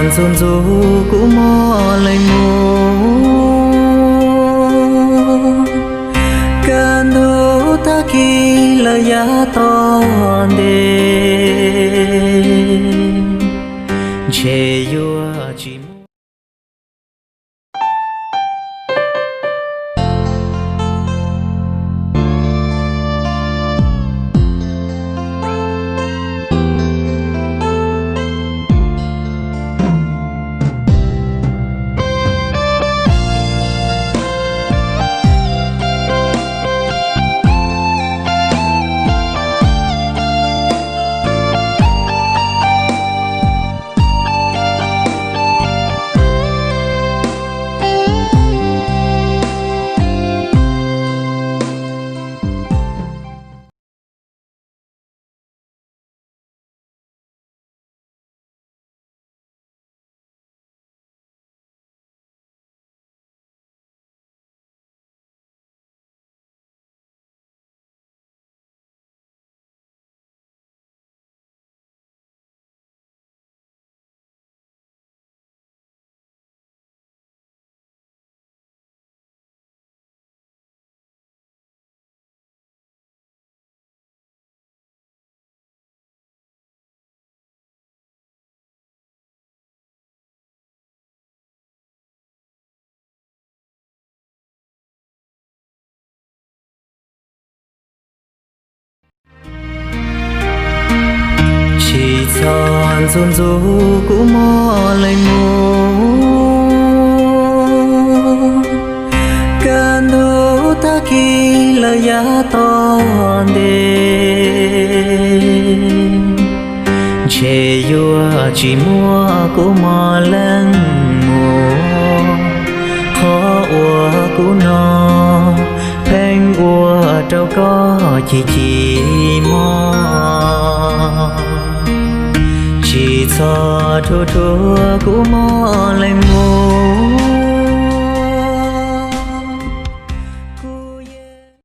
Ntxuav ntxuv kuv mob lees mus, kaj ntug tag kis lawm yav tom ntej, ntshe yuav tsis muaj. Tsis txhob ntxuav ntxuv kuv mob lees mus, kaj ntug tag kis lawm yav tom ntej, ntshe yuav tsis muaj kuv mob lees mus. Qhov uas kuv no pheej ua rau koj chim chim mob. Tsis txhob rhuav rhuav kuv mob lees mus,